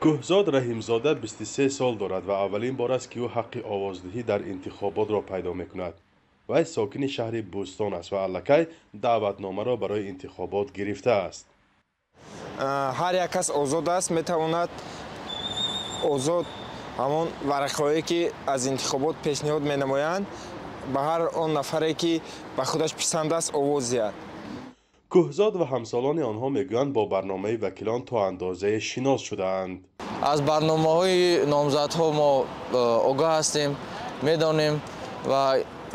Кӯҳзод Раҳимзода 23 сол дорад ва аввалин бор аст, ки ӯ ҳаққи овоздиҳӣ дар интихоботро пайдо мекунад. Вай сокини шаҳри Бӯстон аст ва аллакай даъватномаро барои интихобот гирифтааст. Ҳар як кас озод аст, метавонад озод ҳамон варақаҳое, ки аз интихобот пешниҳод менамоянд, ба ҳар он нафаре, ки ба худаш писанд аст, овоз диҳад. Кӯҳзод ва ҳамсолони онҳо мегӯянд, бо барномаи вакилон то андозае шинос шудаанд. Аз барномаҳои номзадҳо мо огоҳ ҳастем, медонем ва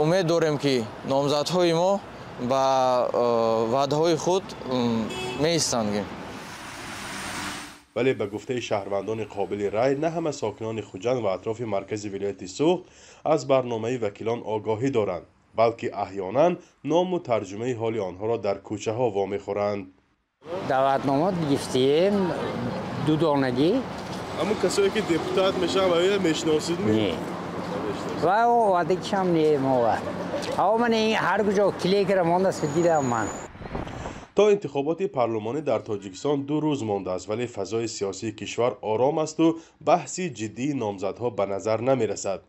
умед дорем, ки номзадҳои мо ба ваъдаҳои худ меистанд. Вале ба гуфтаи шаҳрвандони қобили рай, на ҳама сокинони Хуҷанд ва атрофи маркази вилояти Суғд аз барномаи вакилон огоҳӣ доранд, балки аҳёнан ному тарҷумаи ҳоли онҳоро дар кӯчаҳо вомехӯранд. Даъватнома гирифтем дудонагӣ. Ҳамун касое, ки депутат мешаванд, ва мешиносид? Не, ва овадагишам не мова. Аво ман ҳар куҷо клейкара мондааст, дидам ман. То интихоботи парлумонӣ дар Тоҷикистон 2 рӯз мондааст, вале фазои сиёсии кишвар ором асту баҳси ҷиддии номзадҳо ба назар намерасад.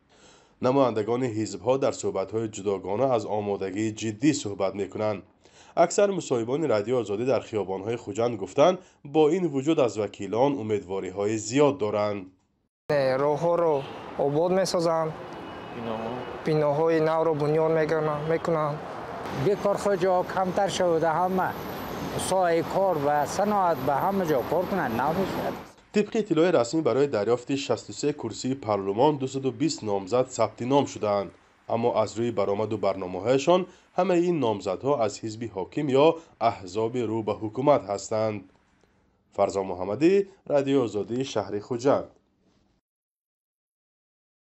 Намояндагони ҳизбҳо дар суҳбатҳои ҷудогона аз омодагии ҷиддӣ суҳбат мекунанд. Аксар мусоҳибони Радиои Озодӣ дар хиёбонҳои Хуҷанд гуфтанд, бо ин вуҷуд аз вакилон умедвориҳои зиёд доранд. Роҳҳоро обод месозанд, биноҳои навро бунёд мекунанд. Бекорҳо ҷо камтар шуда, ҳама соҳаи кор ва саноат ба ҳама ҷо кор кунанд, нав мешавад. Тибқи иттилои расмӣ, барои дарёфти 63 курсии парлумон 220 номзад сабти ном шудаанд, аммо аз рӯи баромаду барномаҳояшон ҳамаи ин номзадҳо аз ҳизби ҳоким ё аҳзоби рӯ ба ҳукумат ҳастанд. Фарзон Муҳаммадӣ, Радиои Озодӣ, шаҳри Хуҷанд.